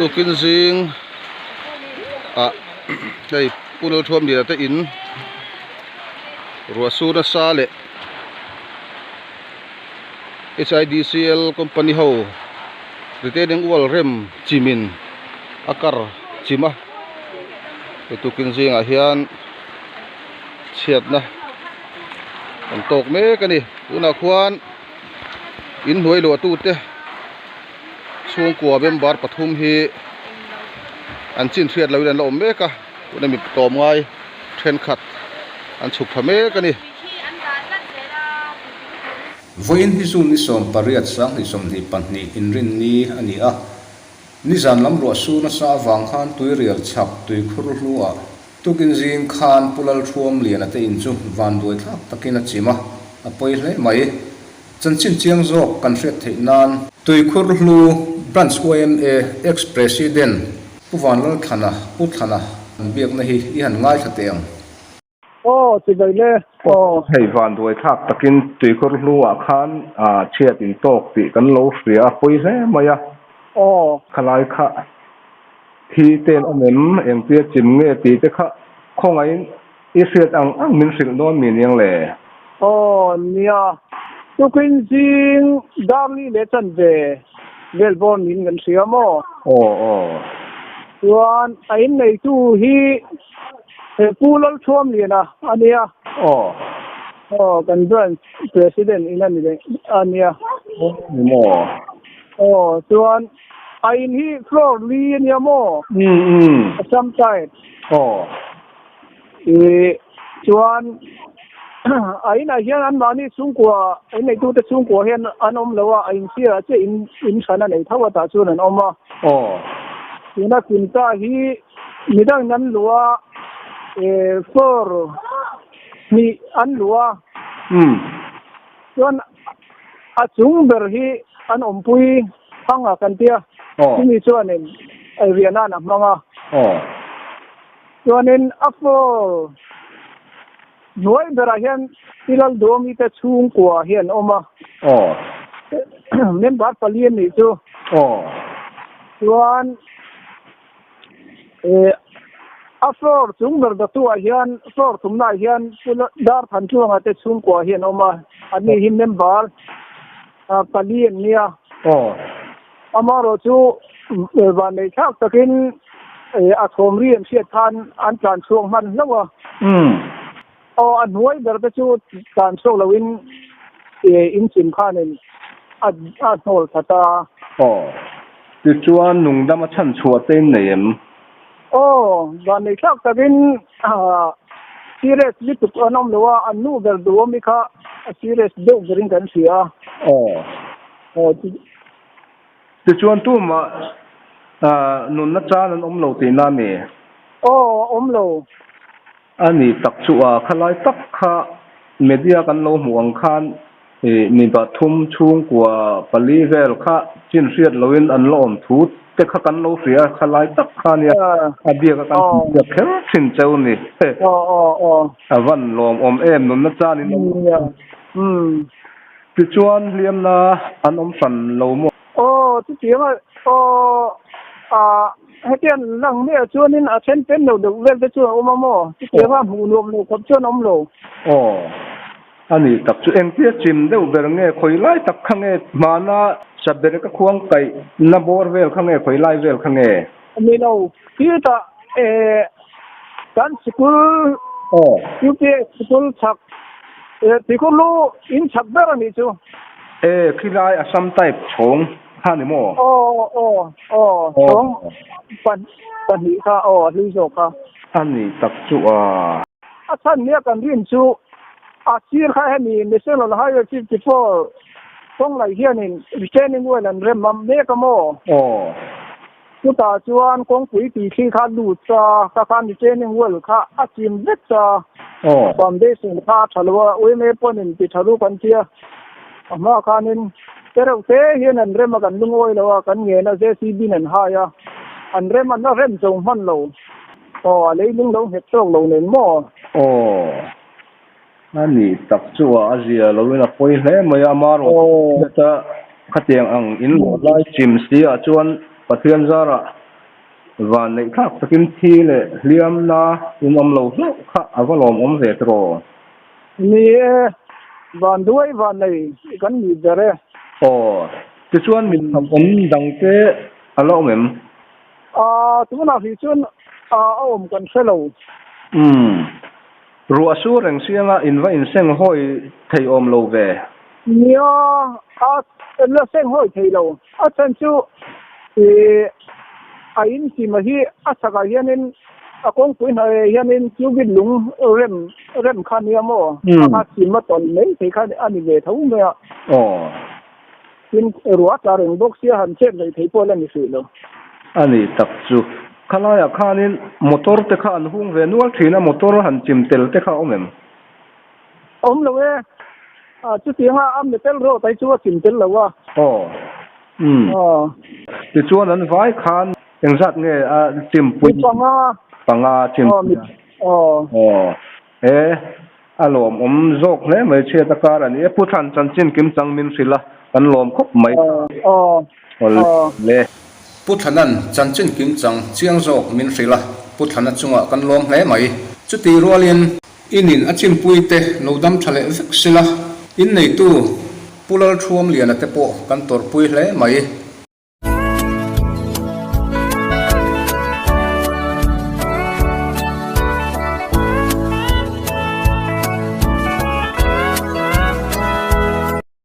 Tukin zing ah hei Pu Lalthuamliana te in ruah sur nasa leh HIDCL company ho retaining wall rem chimin a kar chim a hei tukin zingah hian chhiatna an tawk mek a ni tunah khuan inhnuai luahtute chhungkua member pathum hi an chin hriat lohin an la awm mek a tuna mi tlawm ngai thenkhat an chhuk tha mek a ni. Vawiin hi June ni 18 2022 inrinni a ni a, nizan lam ruah sur nasa avang khan tuirial chhak tuikhur hluah Tukin zing khan Pu Lalthuamliana te in chu vanduai thlak takin a chim a, a pawi hle mai. Chanchin chiang zawk kan hriat theih nan. Tuikhur hlu Branch yma Ex President Pu Vanlalthlana, Pu Thlana an biakna hi i han ngaithla teh ang. Aw, ti daih le. Aw. Hei vanduai thlak takin Tuikhur hlu ah khan chhiat in tawk tih kan lo hria a, pawi hle mai a. Aw. Khalai kha Thi ten awm em? Engtia chim nge tih te kha khawngaihin i hriat ang ang min hrilh dawn mi niang le? Aw nia, tukin zing Darli leh chanve vel bawr niin kan hria maw? Aw aw. Chuan a inneitu hi he Pu Lalthuamliana a nia. Aw. Aw, kan branch president in a ni leh a nia. Aw ni maw? Aw, chuan A in hi floor li a nia maw? Umm. A sam type. Aw. I chuan a inah hian anmahni chhungkua, a inneitute chhungkua hian an awm lo a, a insirah chiah in in hran a nei tho a tah chuan an awm a. Aw. Tuna Kinta hi midangin an luh a, e floor hnih an luh a. Umm. Chuan a chung ber hi an awmpui hang a kan tia, chumi chuanin riah nan a hmang a. Chuanin a floor hnuai berah hian Pi Lalduami te chhungkua hi an awm a. Member pali an nih chu. Chuan A floor chung ber datu ah hian floor thumna ah hian Pu Darthanchuanga te chhungkua hi an awm a, anni hi member pali an nia. Amaherawh chu vannei thlak takin a thawm ri an hriat khan an tlan chhuak hman hlauh a. Aw a hnuai ber te chu tlan chhuak loin inchim khanin a hnawl that a. Aw, tichuan nungdam a chhan chhuah te in nei em? Aw, vannei thlak takin serious lutuk an awm lo a, an nu ber duhawm i kha a serious deuh berin kan hria a. Aw. Aw. Tichuan tumah nunna chan an awm lo tihna a mi? Aw, awm lo. A ni tak chu a, khalai tak kha media kan lo hmuh ang khan ih mi pathum chhungkua pali vel kha chin hriat loin an la awm thu te kha kan lo hria a, khalai tak kha nia a biak a kan hmuhchhiat kher thin cheu ni. A van lawmawm em nunna chanin awm lo. Tichuan hliamna an awm hran lo maw? Aw chutiang a aw ah hetiang lang mai ah chuanin a then pen lo deuh vel te chu a awm a maw? Chutiang a hmuh nuam lo khawp chuan a awm lo. Aw a ni tak chu engtia chim deuh ber nge khawi lai tak kha nge hmana saber ka khuang kaih na bawr vel kha nge khawi lai vel kha nge? Ni lo khitah eh kan sikul Aw. UPS sikul chhak eh sikul lu in chhak ber a nih chu. Eh khilai Assam type chhawng kha ni maw? Aw aw aw chhawng pahnih kha aw a hlui zawk kha. A ni tak chu a. A chhan nia kan rin chu a sir kha hemi National Highway 54 kawng laih hianin retaining wall an rem a mek a maw? Aw. Chutah chuan kawngpui tih thli kha lut a, ka khan retaining wall kha a chim vek a, foundation kha a tha lo a, uime pawhin ti tha ru kan tia, a hma khanin tereuh te hian an rem a kan lungawi lo a, kan ngen a JCB in an hai a, an rem an la rem zo hman lo, aw a leilung lo nghet tawk lo nen maw? Aw, a ni tak chu a, a zia lo in a pawi hle mai a, ama rawh hriat a khatiang ang in lawh lai chim si ah chuan Pathian zarah. Vanneih thlak takin thi leh hliamna in awm lo hlauh kha a va lawmawm ve tiraw? Ni e, vanduai vannei kan nih ber e. Aw, tichuan min awm dangte a la awm em? Aa, tunah hi chuan a awm kan hre lo. Umm, ruah sur reng sianga in va inseng hawi thei awm lo ve. Nia, a la seng hawi thei lo. A chhan chu ih a in chima hi a chhakah hianin a kawngpui hnaih hianin cubic lung rem rem kha nia maw? A kha chim a tawn mai thei kha a ni ve tho mai a. Aw. Tin, ruah tla reng bawk sia han chet leh thei pawh la ni hrih lo. A ni tak chu. Khalaiah khanin motor te kha an hung ve nual thin a, motor han chim tel te kha a awm em? Awm lo e. Chutianga a metal road ai chu a chim tel lo a. Aw. Umm. Aw. Tichuan an vai khan engzat nge a chimpui? Mi panga. Panga chimpui a. Aw. Aw. He a lawmawm zawk hle mai chhiat a kar a ni e. Pu Thlan chanchin kim chang min hrilh a, kan lawm khawp mai. Aw. Aw le. Pu Thlanan chanchin kim chang chiang zawk min hrilh a, Pu Thlana chungah kan lawm hle mai. Chutih rualin inin a chimpui te lo dam tha leh vek sila, inneitu Pu Lalthuamliana te pawh kan tawrhpui hle mai.